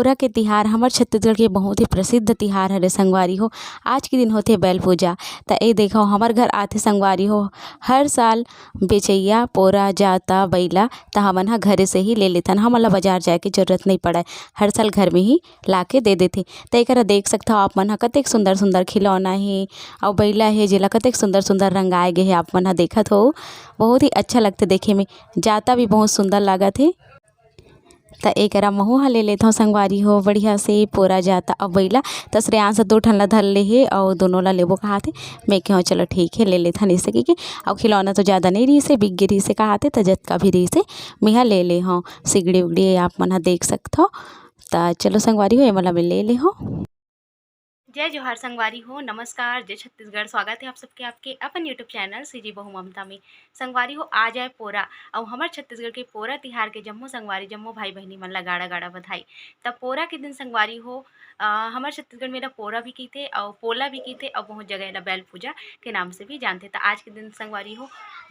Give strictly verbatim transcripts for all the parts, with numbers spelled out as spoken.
पोरा के तिहार हमर छत्तीसगढ़ के बहुत ही प्रसिद्ध तिहार हरे संगवारी हो। आज के दिन होथे बैल पूजा। त ए देखो, हमर घर आथे संगवारी हो, हर साल बेचैया पोरा, जाता, बइला, त हमन ह घरे से ही ले लेथन। हमन ल बाजार जाए के जरूरत नइ पड़य, हर साल घर में ही ला के दे देथे। त एकरा देख सकथव आप मन ह, कतेक सुंदर सुंदर खिलौना हे अउ बइला हे, जेला कतेक सुंदर सुंदर रंगाए गे हे। आप मन ह देखत हो, बहुत ही अच्छा लगथे देखे में। जाता भी बहुत सुंदर लागत हे। त एकरा महू ह ले लेथव संगवारी हो, बढ़िया से पोरा, जाता अउ बइला। त श्रेयांश ह दो ठन ला धर ले हे अउ दोनों ला लेबो कहाथे। मैं कहेंव चलो ठीक हे, ले लेथन, अइसे कहिके। अउ खिलौना तो जादा नइ रिहिस हे, बिक गे रिहिस हे कहाथे, त जतका भी रिहिस हे मेहा ले ले हव। सिगड़ी उगड़ी आप मन ह देख सकथव। त चलो संगवारी हो, एमन ला मैं ले ले हव। जय जोहार संगवारी हो, नमस्कार, जय छत्तीसगढ़। स्वागत हे आप सबके आपके अपन YouTube चैनल सीजी बहू ममता में। संगवारी हो, आज आय पोरा, अउ हमर छत्तीसगढ़ के पोरा तिहार के जम्मो संगवारी, जम्मो भाई बहिनी मन ला गाड़ा गाड़ा बधाई। त पोरा के दिन संगवारी हो, अ, हमर छत्तीसगढ़ में एला पोरा भी कहिथे अउ पोला भी कहिथे अउ बहुत जगह एला बैल पूजा के नाम से भी जानथे। त आज के दिन संगवारी हो,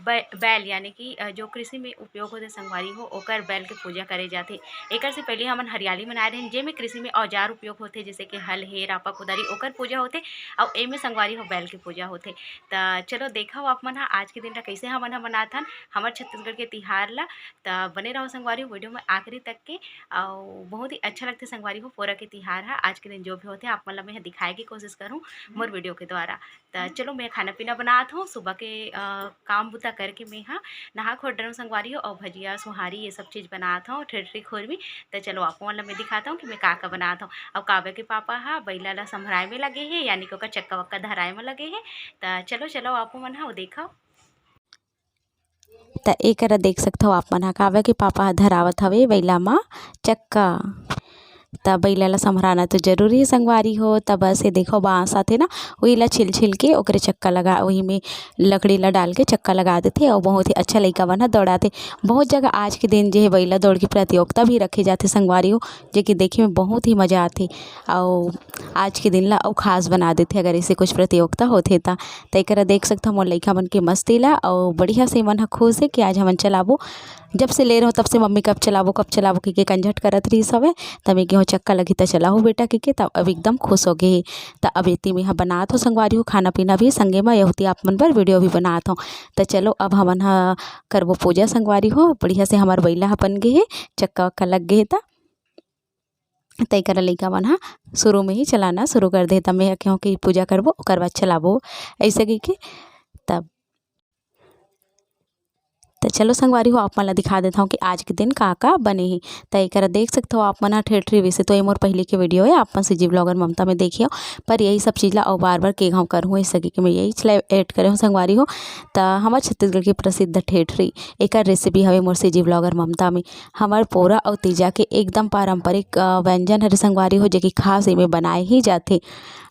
बै-, बैल यानी कि, अ, जो कृषि में उपयोग होथे संगवारी हो, ओकर बैल के पूजा करे जाथे। एकर से पहले हमन हरियाली मनाए रहेन, जेमे कृषि में औजार उपयोग होथे, जैसे कि हल हे, रापा, कुदारी, ओकर पूजा होथे। अउ एमे संगवारी हो बैल के पूजा होथे। त चलो देखव आप मन ह आज के दिन ला कइसे हमन ह मनाथन हमर छत्तीसगढ़ के तिहार ला। त बने रहो संगवारी हो वीडियो में आखिरी तक के। अउ बहुत ही अच्छा लगथे संगवारी हो पोरा के तिहार ह। आज के दिन जो भी होथे आप मन ला मैं ह दिखाए के कोशिश करूँ मोर वीडियो के द्वारा। त चलो मैं खाना पीना बनात हूँ, सुबह के, अ, काम बुता करके मैं ह नहा खोर डरहूँ संगवारी हो, अउ भजिया, सुहारी ये सब चीज़ बनात हूँ, ठेठरी, खुरमी। त चलो आप मन ला मैं दिखात हूँ कि मैं का का बनात हूँ। अउ काव्य के पापा ह बइला ला संभराए में लगे हे, यानी कि ओकर चक्का वक्का धराए में लगे हे। त चलो, चलो आप मन ह देखव। त एकरा देख सकथव आप मन ह, काव्य के पापा ह धरावत हवे बइला म चक्का। त बइला ल संभराना तो जरूरी हे संगवारी हो। त बस ये देखो बांस आथे ना, उही ल छिल छिल के ओकरे चक्का लगा, उही में लकड़ी ल डाल के चक्का लगा देथे अउ बहुत ही अच्छा लइका मन ह दौड़ाथे। बहुत जगह आज के दिन जे हे बइला दौड़ के प्रतियोगिता भी रखे जाथे संगवारी हो, जे कि देखे में बहुत ही मजा आथे अउ आज के दिन ल अउ खास बना देथे अगर ऐसे कुछ प्रतियोगिता होथे त। त एकरा देख सकथव मोर लइका मन के मस्ती ल अउ बढ़िया से मन ह खुश हे कि आज हमन चलाबो। जब से ले रहेंव तब से मम्मी कब चलाबो, कब चलाबो कहिके कंझट करत रहिस हवय। त मैं केहेंव चक्का लगही त चलाहू बेटा कहिके, त अब एकदम खुश हो गे हे। त अब एती मैं ह बनात हव संगवारी हो खाना पीना भी, संगे म एहू ती आप मन बर वीडियो भी बनात हव। त चलो अब हमन ह करबो पूजा संगवारी हो, बढ़िया से हमर बइला ह बन गे हे, चक्का वक्का लग गे हे त। त एकरा लइका मन ह शुरू में ही चलाना शुरू कर दे, त मैं ह केहेंव कि पूजा करबो, ओकर बाद चलाबो, अइसे कहिके। तब त चलो संगवारी हो, आप मन ला दिखा देथव कि आज के दिन का का बने हे। त एकरा देख सकथव आप मन ह ठेठरी, वैसे तो ये मोर पहिली के वीडियो हे, आप मन सीजी ब्लॉगर ममता में देखे हव, पर यही सब चीज ला अउ बार बार के घाव करहूँ, अइसे कहिके मैं यही ला ऐड करे हव संगवारी हो। त हमर छत्तीसगढ़ के प्रसिद्ध ठेठरी, एकर रेसिपी हवे मोर सीजी ब्लॉगर ममता में। हमर पोरा अउ तीजा के एकदम पारंपरिक, अ, व्यंजन हरे संगवारी हो, जे कि खास एमे बनाए ही जाथे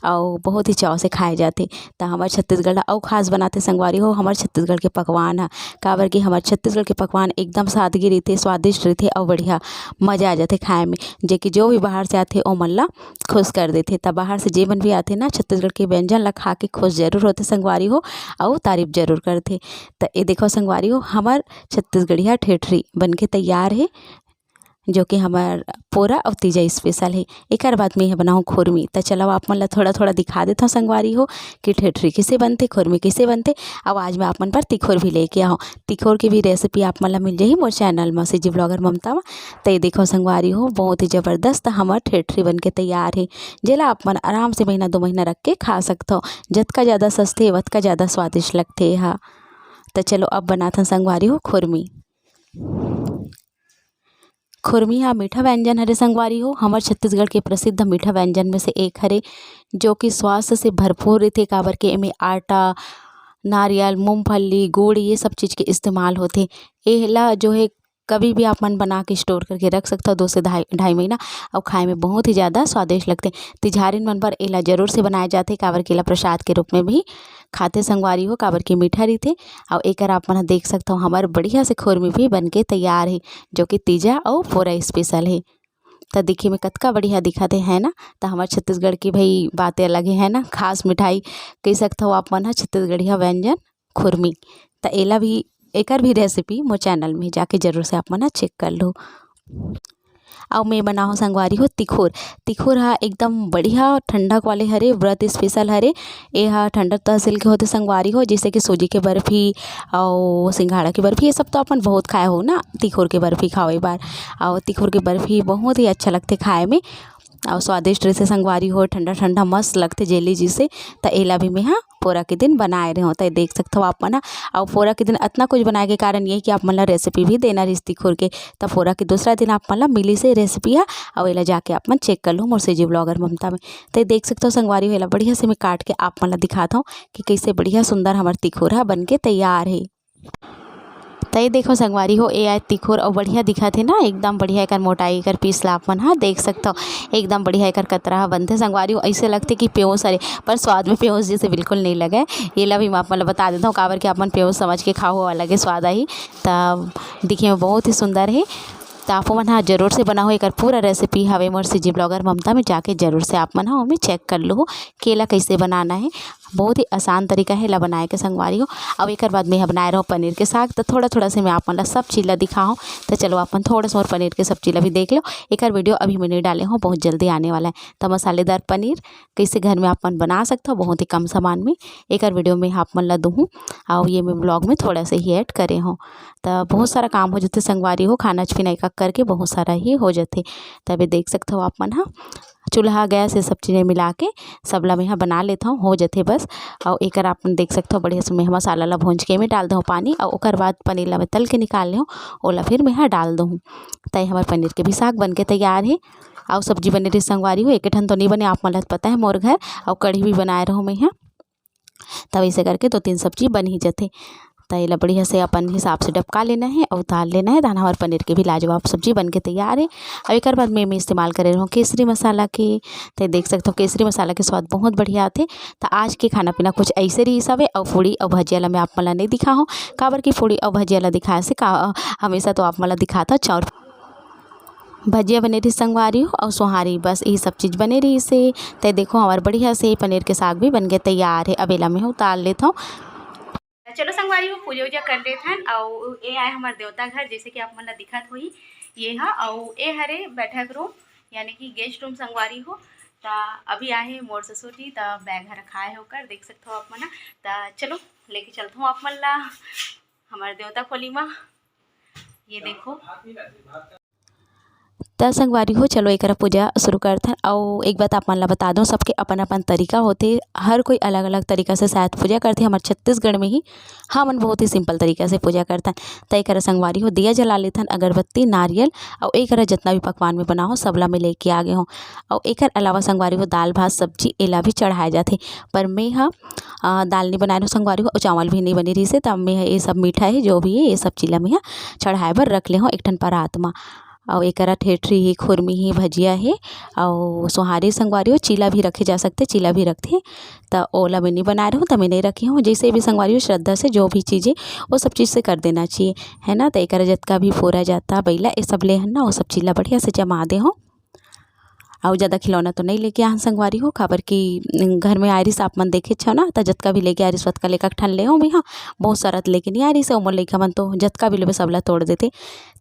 अउ बहुत ही चाव से खाए जाथे। त हमर छत्तीसगढ़ ला अउ खास बनाथे संगवारी हो, हमर छत्तीसगढ़ के पकवान ह, काबर कि हमर छत्तीसगढ़ के पकवान एकदम सादगी रहिथे, स्वादिष्ट रहिथे अउ बढ़िया मजा आ जाथे खाए में, जे कि जो भी बाहर से आथे ओमन ला खुश कर देथे। त बाहर से जे मन भी आथे ना, छत्तीसगढ़ के व्यंजन ला खा के खुश जरूर होथे संगवारी हो, अउ तारीफ जरूर करथे। त ए देखो संगवारी हो, हमर छत्तीसगढ़िया ठेठरी बन के तैयार हे, जो कि हमर पोरा अउ तीजा स्पेशल हे। एकर बाद में ह बनाहूँ खुरमी। त चलव आप मन ला थोड़ा-थोड़ा दिखा देथव संगवारी हो कि ठेठरी कइसे बनथे, खुरमी कइसे बनथे। अउ आज मैं आप मन बर तिखोर भी लेके आहूँ। तिखोर के भी रेसिपी आप मन ला मिल जाही मोर चैनल म, सीजी ब्लॉगर ममता म। त ये देखव संगवारी हो, बहुत ही जबरदस्त हमर ठेठरी बन के तैयार हे, जेला आप मन आराम से महीना दो महीना रख के खा सकथव। जतका जादा सजथे, ओतका जादा स्वादिष्ट लगथे एहा। त चलो अब बनाथन संगवारी हो खुरमी। खुरमी हा मीठा व्यंजन हरे संगवारी हो, हमर छत्तीसगढ़ के प्रसिद्ध मीठा व्यंजन में से एक हरे, जो कि स्वास्थ्य से भरपूर रहिथे, काबर के एमे आटा, नारियल, मूंगफली, गुड़, ये सब चीज के इस्तेमाल होथे। एला जो है कभी भी आप मन बना के स्टोर करके रख सकथव दो से ढाई, ढाई महीना, अउ खाए में बहुत ही ज्यादा स्वादिष्ट लगथे। तिजहारिन मन बर एला जरूर से बनाए जाथे, काबर के एला प्रसाद के रूप में भी खाथे संगवारी हो, काबर के मीठा रहिथे। अउ एकर आप मन ह देख सकथव, हमर बढ़िया से खुरमी भी बन के तैयार हे, जो कि तीजा अउ पोरा स्पेशल हे। त देखे में कतका बढ़िया दिखत हे, है ना? त हमर छत्तीसगढ़ के भाई बातें अलग हे, है ना? खास मिठाई कह सकथव आप मन ह, छत्तीसगढ़िया व्यंजन खुरमी। त एला भी, एकर भी रेसिपी मोर चैनल में जाके जरूर से आप मन ह चेक कर लो। अउ मैं बनाहूँ संगवारी हो तिखुर। तिखुर ह एकदम बढ़िया ठंडक वाले हरे, व्रत स्पेशल हरे। ए ह ठंडक तहसील के होथे संगवारी हो, जैसे कि सूजी के बर्फी अउ सिंघाड़ा के बर्फी, ये सब तो अपन बहुत खाए हो ना, तिखुर के बर्फी खाओ एक बार। अउ तिखुर के बर्फी बहुत ही अच्छा लगथे खाए में, अउ स्वादिष्ट रहिसे संगवारी हो, ठंडा ठंडा मस्त लगथे जेली जैसे। त एला भी मैं ह पोरा के दिन बनाए रहे हो, त देख सकथो आप मन ह। अउ पोरा के दिन अतना कुछ बनाए के कारण ये कि आप मन ला रेसिपी भी देना रहिस तिखुर के, त पोरा के दूसरा दिन आप मन ला मिलिस हे रेसिपी ह। अउ एला जाके आप मन चेक कर लो मोर सीजी ब्लॉगर ममता में। त देख सकथो संगवारी हो, एला बढ़िया से मैं काट के आप मन ला दिखात हूँ कि कैसे बढ़िया सुंदर हमर तिखुर ह बन के तैयार हे। त ये देखो संगवारी हो, ए आय तिखुर अउ बढ़िया दिखत हे ना, एकदम बढ़िया एकर मोटाई, एकर पीस ला आप मन ह देख सकथव, एकदम बढ़िया एकर कतरा ह बनथे संगवारी हो। ऐसे लगथे कि पेउस हरे, पर स्वाद में पेउस जैसे बिल्कुल नहीं लगे। ये ला भी मैं आप मन ला बता देता हूँ, काबर कि आप मन पेउस समझ के खाओ, अलगे स्वाद आही। त दिखे में बहुत ही सुंदर हे। त आपो मन ह जरूर से बनाओ, एकर पूरा रेसिपी हवे मोर सीजी ब्लॉगर ममता में, जाके जरूर से आप मन ह ओमे चेक कर लो कि एला कैसे बनाना है। बहुत ही आसान तरीका है एला बनाए के संगवारी हो। अब एकर बाद मैं ह बनाए रहूँ पनीर के साग, त थोड़ा थोड़ा से मैं आप मन ला सब चीज ला दिखाऊँ। त चलो आप मन थोड़ा सा और पनीर के सब चीज ला भी देख लो। एकर वीडियो अभी मैं नहीं डाले हूँ, बहुत जल्दी आने वाला है। त मसालेदार पनीर कैसे घर में आप मन बना सकथव बहुत ही कम सामान में, एकर वीडियो में आप मन ला दूहूँ। अउ ये मैं ब्लॉग में थोड़ा सा ही ऐड करे हूँ। त बहुत सारा काम हो जाथे संगवारी हो, खाना पीना एक एक करके बहुत सारा ही हो जाथे। तबे देख सकथव आप मन ह, चूल्हा गैस ये सब चीजें मिला के सबला मैं ह बना लेथव, हो जाथे बस। अउ एकर आप मन देख सकथव बढ़िया से मैं ह मसाला ला भूंज के एमे डाल दहूँ पानी, अउ ओकर बाद पनीर ला मैं तल के निकाल लेहूँ, ओला फिर मैं ह डाल दहूँ। त ये हमर पनीर के भी साग बन के तैयार हे। अउ सब्जी बने रही संगवारी हो, एक ठन तो नहीं बने, आप मन ला पता है मोर घर अउ कढ़ी भी बनाए रहूँ मैं ह। तब ऐसे करके दो तीन सब्जी बन ही जथे। त एला बढ़िया से अपन हिसाब से डबका लेना है अउ उतार लेना है। तहन हमर पनीर के भी लाजवाब सब्जी बन के तैयार है। अब एकर बाद में मैं इस्तेमाल करे रहूँ केसरी मसाला के। त देख सकथव केसरी मसाला के स्वाद बहुत बढ़िया आथे। त आज के खाना पीना कुछ ऐसे रहिस हवे। अउ पूड़ी अउ भजिया ला मैं आप मन ला नहीं दिखाहूँ, काबर कि पूड़ी अउ भजिया ला दिखाए से का, हमेशा तो आप मन ला दिखात हव चाउर भजिया बने रहिस संगवारी हो, अउ सोहारी, बस यही सब चीज बने रहिस हे। त देखो हमर बढ़िया से पनीर के साग भी बन के तैयार है। अब एला मैं उतार लेथव। त चलो संगवारी हो, पूजा उजा कर लेथन, अउ ए आए हमर देवता घर, जैसे कि आप मन ला दिखत होही ये ह, अउ ए हरे बैठक रूम यानी कि गेस्ट रूम संगवारी हो। त अभी आए हे मोर ससुर जी, त बैग ह रखाए हे ओकर, देख सकथव आप मन ह। त चलो लेके चलथव आप मन ला हमर देवता खोली म। ये देखो। त संगवारी हो, चलो एकरा पूजा शुरू करथन। अउ एक बात आप मन ला बता दूं, सबके अपन-अपन तरीका होथे, हर कोई अलग-अलग तरीका से शायद पूजा करथे। हमर छत्तीसगढ़ में ही हमन बहुत ही सिंपल तरीका से पूजा करथन। त एकरा संगवारी हो, दिया जला लेथन, अगरबत्ती, नारियल, अउ एकरा जितना भी पकवान में बनाओ, सबला मैं लेके आ गे हों। अउ एकर अलावा संगवारी हो, दाल, भात, सब्जी, एला भी चढ़ाए जाथे। पर मैं ह अ, दाल नहीं बनाए रहूँ संगवारी हो, अउ चावल भी नहीं बने रहिस हे, त मैं ह ये सब मीठा हे, जो भी हे, ये सब चीला मैं ह चढ़ाए बर रख ले हों एक ठन परात म। अउ एकरा ठेठरी हे, खुरमी हे, भजिया हे, अउ सोहारी संगवारी हो, चीला भी रखे जा सकथे, चीला भी रखथे। त ओला मैं नहीं बनाए रहूँ, त मैं नहीं रखे हों। जैसे भी संगवारी हो, श्रद्धा से जो भी चीज हे, वो सब चीज से कर देना चाहिए, है ना। त एकरा जतका भी पोरा जाता, बइला, ये सब ले हन ना, वो सब चीला बढ़िया से जमा दे हों। अउ ज़्यादा खिलौना तो नहीं लेके आहन संगवारी हो, काबर कि घर में आए रिस आप मन देखेच हव ना, त जतका भी लेके आए रिस, ओतका ले एक ठन ले हों मैं ह। बहुत सारा त लेके नहीं आए रिस, ओमन लइका मन तो जतका भी लेबे, सबला तोड़ देथे।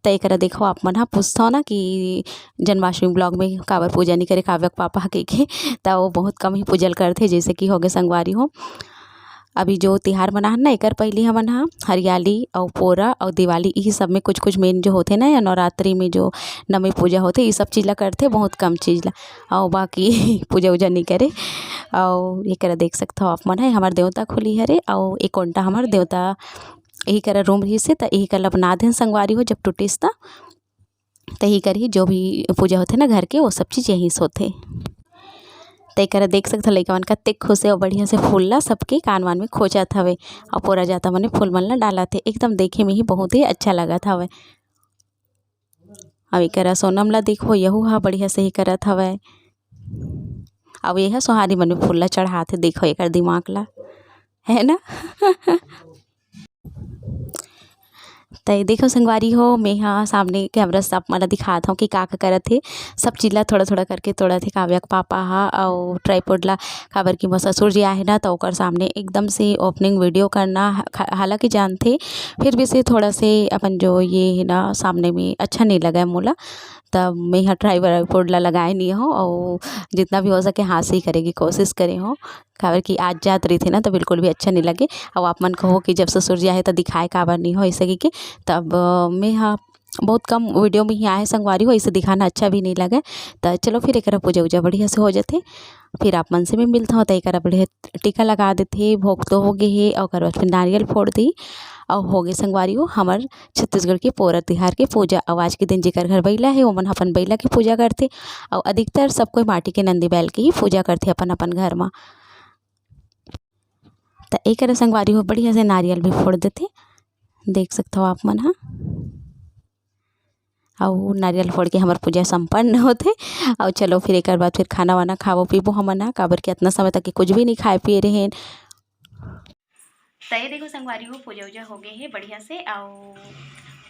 त एकरा देखो, आप मन ह पूछथव ना कि जन्माष्टमी ब्लॉग में काबर पूजा नहीं करे काव्य के पापा ह कहिके, त वो बहुत कम ही पूजल करथे, जैसे कि होगे संगवारी हो। अभी जो तिहार मनाहन ना, एकर पहिली हमन ह हरियाली अउ पोरा अउ दिवाली, इही सब में कुछ-कुछ मेन जो होथे ना, या नवरात्रि में जो नवमी पूजा होथे, ई सब चीज ला करथे, बहुत कम चीज ला। अउ बाकी पूजा-उजा नइ करे। अउ एकरा देख सकथव आप मन ह, हमर देवता खोली हरे, अउ एक कोंटा हमर देवता, इही करा रूम रहिस हे, त इही करा ला बना देन संगवारी हो, जब टूटिस त। त ही करही, जो भी पूजा होथे ना घर के, वो सब चीज यहीं से होथे। त एकरा देख सकथव, लइका मन कतेक खुश हे अउ बढ़िया से फूल ला सबके कान वान में खोजत हवे अउ पोरा जाता मन में फूल मन ला डालत हे। एकदम देखे में ही बहुत ही अच्छा लगत हवे। अउ एकरा सोनम ला देखो, यहू हा बढ़िया से ही करत हवे। अउ ये हा सोहारी मन में फूल ला चढ़ात हे, देखो एकर दिमाग ला, है ना। त ये देखो संगवारी हो, मैं हा सामने कैमरा से आप मन ला दिखात हव कि का का करत हे। सब चीज ला थोड़ा थोड़ा करके तोड़त हे काव्या के पापा हा, अउ ट्राइपॉड ला, काबर कि मोर ससुर जी आहे ना, त ओकर सामने एकदम से ओपनिंग वीडियो करना ह-, हालांकि जानथे, फिर भी से थोड़ा से अपन जो ये है ना, सामने में अच्छा नहीं लगा मोला। तब मैं हा ट्राइपॉड ला लगाए नहीं हो, अउ जितना भी हो सके हाथ से ही करे के कोशिश करे हो, काबर कि आज जात रहिथे ना, तो बिल्कुल भी अच्छा नहीं लगे। अउ आप मन कहो कि जब ससुर जी आहे, तो दिखाए काबर नहीं हो, ऐसे कहिके। तब, अ, मैं हा बहुत कम वीडियो में ही आए संगवारी हो, इसे दिखाना अच्छा भी नहीं लगे। तो चलो फिर एकरा पूजा उजा बढ़िया से हो जाथे, फिर आप मन से मैं मिलता हूँ। तो एकरा बढ़िया टीका लगा देथे, भोग तो हो गए हे, अउ ओकर बाद फिर नारियल फोड़ दी, अउ हो गए संगवारी हो हमर छत्तीसगढ़ के पोरा तिहार के पूजा। अउ आज के दिन जेकर घर बइला हे, ओमन अपन बइला के पूजा करथे, अउ अधिकतर सब कोई माटी के नंदी बैल के ही पूजा करथे अपन अपन घर मा। त एकरा संगवारी हो बढ़िया से नारियल भी फोड़ देथे, देख सकथव आप मन ह। अउ नारियल फोड़ के हमर पूजा संपन्न होथे। अउ चलो फिर एकर बाद फिर खाना वाना खाबो पीबो हमन ह, काबर कि अतना समय तक के कुछ भी नहीं खाए पिए रहेन। त ये देखो संगवारी हो, पूजा उजा हो गए हे बढ़िया से, अउ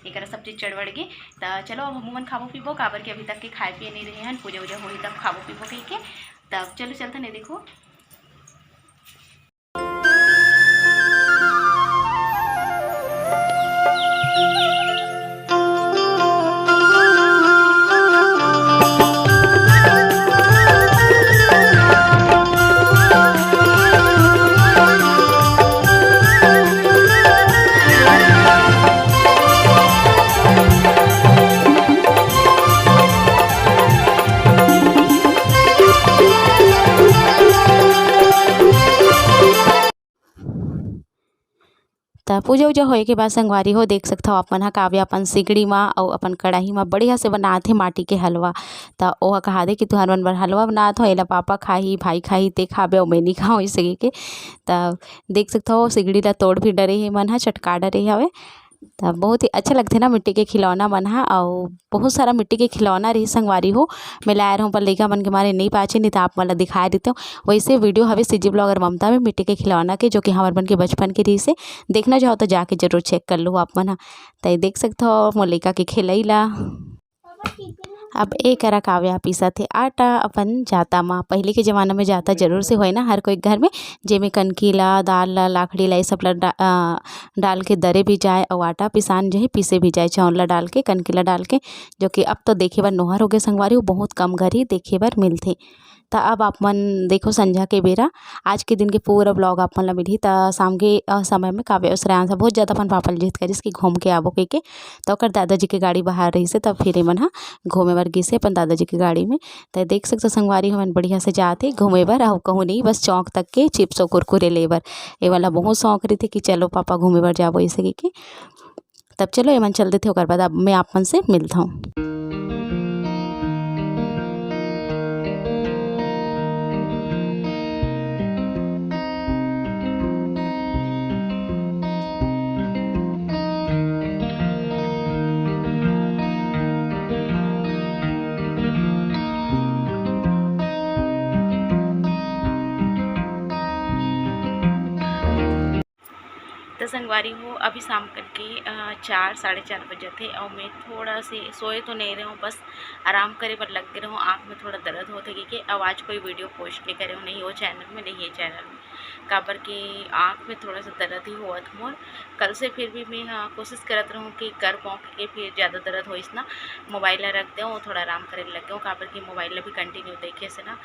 एकरा सब चीज चढ़ बढ़ गे। त चलो अब हमू मन खाबो पीबो, काबर कि अभी तक के खाए पिए नहीं रहे हन, पूजा उजा होही तब खाबो पीबो कहिके। तब चलो चलथन, ये देखो। त पूजा उजा होए के बाद संगवारी हो देख सकथव आप मन ह, काव्या अपन सिगड़ी म अउ अपन कड़ाही म बढ़िया से बनात हे माटी के हलवा। त ओह कहा दे कि तुहर मन बर हलवा बनात हो, एला पापा खाही, भाई खाही, ते खाबे अउ मैं नी खाऊं, इसे के। त देख सकथव सिगड़ी ला तोड़ भी डरे हे मन ह, चटका डरे हवे। त बहुत ही अच्छा लगथे ना मिट्टी के खिलौना मन ह, अउ बहुत सारा मिट्टी के खिलौना रही संगवारी हो। मैं लाए रहूं पर लइका मन के मारे नहीं बाचे, नहीं त आप मन ला दिखाए देते। वैसे वीडियो हवे सीजी ब्लॉगर ममता में मिट्टी के खिलौना के, जो कि हमर मन के बचपन के रही से। देखना चाहो तो जाके जरूर चेक कर लो आप मन ह। त ये देख सकथव मोर लइका के खेलई ला। अब ए करा काव्या पीसत हे आटा अपन जाता म। पहले के जमाना में जाता जरूर से होय ना हर कोई घर में, जेमे कनकी ला, दाल ला, लाखड़ी ला, ये सब ला डा-, अ, डाल के दरे भी जाए अउ आटा पिसान जो है पीसे भी जाए, चाउर ला डाल के, कनकी ला डाल के, जो कि अब तो देखे बर नोहर हो गए संगवारी हो, बहुत कम घर ही देखे बर मिलथे। त अब आप मन देखो संझा के बेरा, आज के दिन के पूरा ब्लॉग आप मन ला मिलही। त शाम के, अ, समय में काव्या अउ श्रेयांश बहुत ज़्यादा अपन पापा ल जिद करिस कि घूम के आबो कहिके। त ओकर दादाजी के गाड़ी बाहर रहिसे, तब फिर एमन ह घूमे बर गिसे अपन दादाजी के गाड़ी में। त देख सकथो संगवारी, हमन बढ़िया से जात हे घूमे बर, अउ कहूँ नहीं, बस चौक तक के चिप्स अउ कुरकुरे ले बर। ए वाला बहुत शौक रहिथे कि चलो पापा घूमे बर जाबो, ऐसे कहिके। तब चलो एमन चल देथे, ओकर बाद अब मैं आप मन से मिलत हूँ। त संगवारी हो, अभी शाम करके, अ, चार, साढ़े चार बज जाथे अउ मैं थोड़ा से सोए तो नहीं रहूँ, बस आराम करे बर लग गे रहूँ। आँख में थोड़ा दर्द होत हे कहिके, अउ आज कोई वीडियो पोस्ट नहीं करे हूँ, नहीं वो चैनल में, नहीं ये चैनल में, काबर कि आँख में थोड़ा सा दर्द ही होवत मोर। कल से फिर भी मैं, हाँ, कोशिश करत रहूँ कि कर पाऊँ, कहिके फिर ज़्यादा दर्द होइस ना, मोबाइल ला रख देऊँ, थोड़ा आराम करे लग गऊँ, काबर कि मोबाइल ला भी कंटिन्यू देखे से ना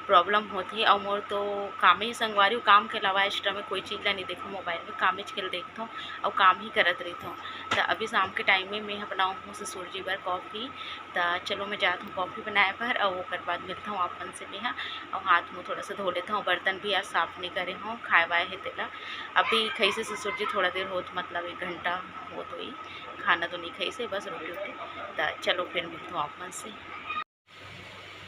प्रॉब्लम होथे। अउ मोर तो कामे ही संगवारी हो, काम के अलावा एक्स्ट्रा में कोई चीज ला नहीं देखूँ मोबाइल में, कामेच के ल देखथों अउ काम ही करत रहिथों। त अभी शाम के टाइम में मैं ह बनाऊँ हूँ ससुर जी बर कॉफ़ी। त चलो मैं जात हूँ कॉफ़ी बनाए बर अउ ओकर बाद मिलत हूँ आप मन से मैं ह। अउ हाथ मुँह थोड़ा सा धो लेत हूँ, बर्तन भी आज साफ नहीं करे हूँ, खाए वाए हे तेला। अभी खइसे ससुर जी थोड़ा देर होत, मतलब एक घंटा होत होई, खाना तो नहीं खइसे, बस रोटी वोटी। त चलो फिर मिलत हूँ आप मन से।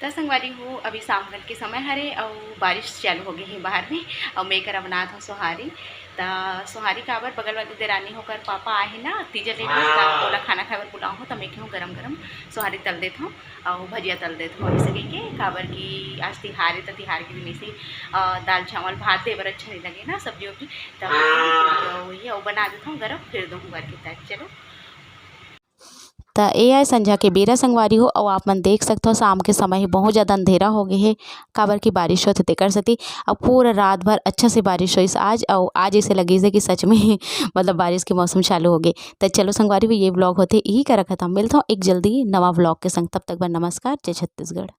त संगवारी हो, अभी शाम कन के समय हरे अउ बारिश चालू हो गए हे बाहर में। अउ मैं करा बनात हूँ सोहारी। त सोहारी काबर, बगल वाली देरानी हो ओकर पापा आहे ना तीजा लेके, त ओला खाना खाए बर बुलाऊँ हूँ, त मैं कहूँ गरम गरम सोहारी तल देत हूँ अउ भजिया तल देत हूँ। ऐसे कहिके काबर कि आज तिहार हे, त तिहार के दिन ऐसे, अ, दाल चावल भात दे बर अच्छा नहीं लगे ना, सब्जी वब्जी। त वही अउ बना देत हूँ गरम, फिर दूँ करके। त चलो त ए आय संझा के बेरा संगवारी हो, अउ आप मन देख सकथव शाम के समय ही बहुत ज़्यादा अंधेरा हो गए हे, काबर कि बारिश होथे तेकर सेती। अउ पूरा रात भर अच्छा से बारिश होइस आज, अउ आज ऐसे लगिस हे कि सच में ही मतलब बारिश के मौसम चालू हो गए। त चलो संगवारी हो, ये vlog होथे इही करा खत्म। मिलथव एक जल्दी नवा vlog के संग, तब तक बर नमस्कार, जय छत्तीसगढ़।